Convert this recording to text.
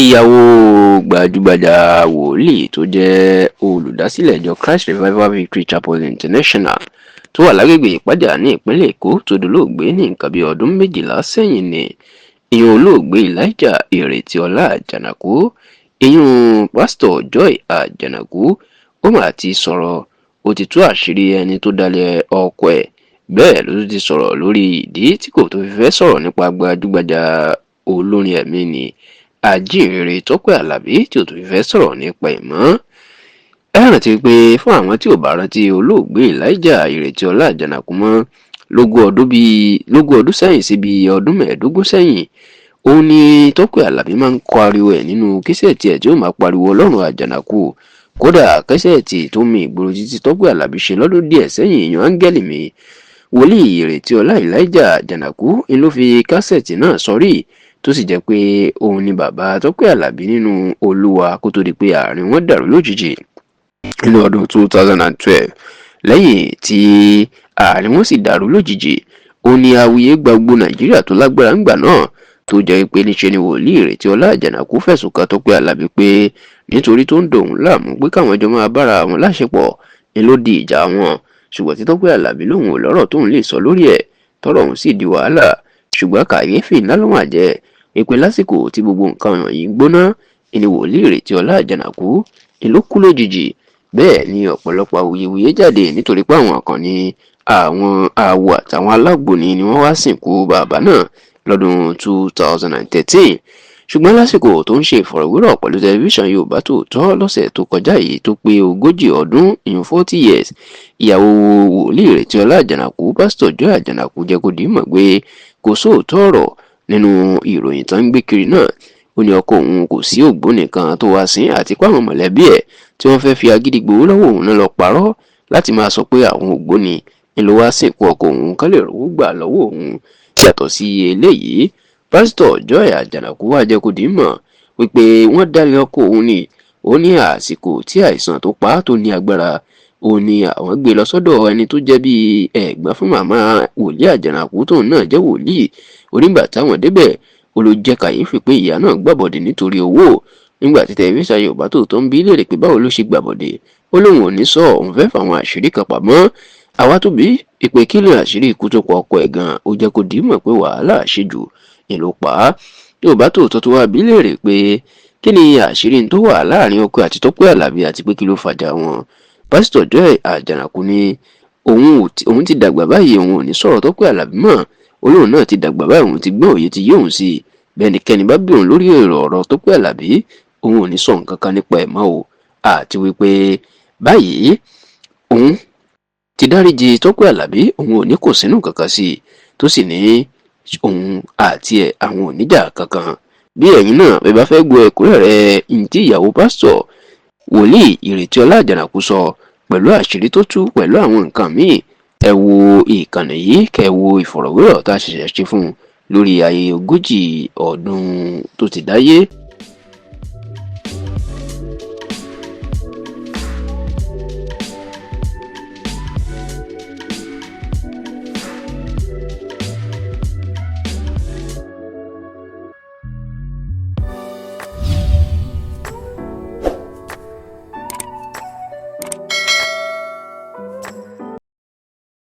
Ìyàwó gbajúgbajà wòlíì tó jẹ́ olùdásílẹ̀ ìjọ Christ Revival Victory Chapel International tó wà lágbègbè Ìpájà ní ìpínlẹ̀ Èkó tó dolóògbé ní nǹkan bíi ọdún 12 sẹ́yìn ní ìyẹn olóògbé Elijah Ìrètíọlá Àjànàkú, ìyún Pásítọ̀ Joy Àjànàkú, ó mà ti sọ̀rọ̀. Ó ti tú àṣírí ẹni tó dalẹ̀ ọkọ ẹ̀, bẹ́ẹ̀ ló tún ti sọ̀rọ̀ lórí ìdí tí kò tó fi fẹ́ sọ̀rọ̀ nípa gbajúgbajà olórin ẹ̀mí ni ajíhìnrere Tọ́pẹ́ Àlàbí tí ò tó fi fẹ́ sọ̀rọ̀ nípa ẹ̀ mọ́. Ẹ rántí pé fún àwọn tí ò bá rántí olóògbé Elijah Ìrètíọlá Àjànàkú mọ́, lógún ọdún bíi lógún ọdún sẹ́yìn sí bíi ọdún 15 sẹ́yìn, òun ni Tọ́pẹ́ Àlàbí máa ń pariwo ẹ̀ nínú késẹ̀tì ẹ̀ tí ó máa pariwo Ọlọ́run Àjànàkú. Kódà késẹ̀tì tó mi ìgboro títí Tọ́pẹ́ Àlàbí ṣe lọ́dún díẹ̀ sẹ́yìn, èèyàn áńgẹ́lì mi, wòlíì Ìrètíọlá Elijah Àjànàkú ni ló fi kásẹ̀tì náà sọrí, tó sì jẹ́ pé òun ni bàbá Tọ́pẹ́ Àlàbí nínú Olúwa kó tó di pé àárín wọn dàrú lójijì nínú ọdún 2012. Lẹ́yìn tí àárín wọn sì dàrú lójijì, ó ní awuyé gba gbogbo Nàìjíríà tó lágbára ńgbà náà, tó jẹ́ pé níṣe ni wòlíì Ìrètíọlá Àjànàkú fẹ̀sùn kan Tọ́pẹ́ Àlàbí pé nítorí tó ń dòun láàmú pé káwọn jọ máa bára wọn láṣepọ̀ ni ló di ìjà wọn. Ṣùgbọ́n tí Tọ́pẹ́ Àlàbí lòun ò lọ́rọ̀ tóun lè sọ lórí ẹ̀, tọ́rọ̀ òun sì di wàhálà. Ṣùgbọ́n kàyéfì ńlá ló wà jẹ́ pé lásìkò tí gbogbo nǹkan wọ̀nyí ń gbóná ni wòlíì Ìrètíọlá Àjànàkú ni ló kú lójijì. Bẹ́ẹ̀ ni ọ̀pọ̀lọpọ̀ awuyewuye jáde nítorí pé àwọn kan ní àwọn awo àtàwọn alágbòni ni wọ́n wá sìnkú bàbá náà lọ́dún 2013. Ṣùgbọ́n lásìkò tó ń ṣe ìfọ̀rọ̀wérọ̀ pẹ̀lú tẹlifíṣàn Yorùbá Tòótọ́ lọ́sẹ̀ tó kọjá yìí tó pé 40 ọdún, ìyún 40 years, ìyàwó wòlíì Ìrètíọlá Àjànàkú, Pásítọ̀ Joy Àjànàkú, jẹ́ kó di mọ̀ pé kò sóòótọ́ ọ̀rọ̀ nínú ìròyìn tó ń gbé kiri náà. Ó ní ọkọ òun kò sí ògbóni kan tó wá sí, àti pé àwọn mọ̀lẹ́bí ẹ̀ tí wọ́n fẹ́ fi agídí gbowó lọ́wọ́ òun náà lọ parọ́ láti máa sọ pé àwọn ògbóni ń lọ wá sìnkú ọkọ òun kán lè rówó gbà lọ́wọ́ òun. Yàtọ̀ sí eléyìí, Pásítọ̀ Joy Àjànàkú wá jẹ́ kó di mọ̀ wípé wọ́n dálé ọkọ òun ni. Ó ní àsìkò tí àìsàn tó pa á tó ní agbára, ó ní àwọn gbé lọ sọ́dọ̀ ẹni tó jẹ́ bíi ẹ̀gbọ́n fún màmá wòlíì Àjànàkú tóun náà jẹ́ wòlíì. Onígbà táwọn débẹ̀, ó ló jẹ́ kàyéfì pé ìyá náà gbàbọ̀dè nítorí owó. Nígbà tí tẹlifíṣàn Yorùbá Tòótọ́ ń bi léèrè pé báwo ló ṣe gbàbọ̀dè, ó lóun ò ní sọ, òun fẹ́ fàwọn àṣírí kan pamọ́. Àwa tó bí ìpè kí lè àṣírí ikú tó pa ọkọ ẹ̀ gan, ó jẹ́ kó dì í mọ̀ pé wàhálà àṣejù ni ló pa á. Yorùbá Tòótọ́ tó wá bí léèrè pé kí ni àṣírí tó wà láàrin ọkọ àti Tọ́pẹ́ Àlàbí àti pé kí ló fàjà wọn, Pásítọ̀ Joy Àjànàkú ní òun ti dàgbà báyìí, òun ò ní sọ̀rọ̀ Tọ́pẹ́ Àlàbí mọ́. Olóhùn náà ti dàgbà báyìí, òun ti gbọ́n, òye ti yé òun sí i. Bẹ́ẹ̀ nìkẹ́ni bá bí òun lórí èrò ọ̀rọ̀ Tọ́pẹ́ Àlàbí, òun ò ní sọ nǹkan kan nípa ẹ̀ mọ́ o, àti wípé báyìí òun ti dáríji Tọ́pẹ́ Àlàbí, òun ò ní kò sínú kankan sí i, tó sì ní òun àti ẹ̀ àwọn ò níjà kankan. Bí ẹ̀yin náà bẹ́ẹ̀ bá fẹ́ gbọ́ ẹ̀kúnrẹ́rẹ́ ntí ìyàwó pásítọ̀ wòlíì Ìrètíọlá Àjànàkú sọ pẹ̀lú àṣírí tó tú pẹ̀lú àwọn nǹkan míì, ẹ wo ìkànnì yìí, kẹ́ ẹ wo ìfọ̀rọ̀wérọ̀ tá a ṣẹ̀ṣẹ̀ ṣe fún un lórí ayẹyẹ 40 ọdún tó ti dáyé.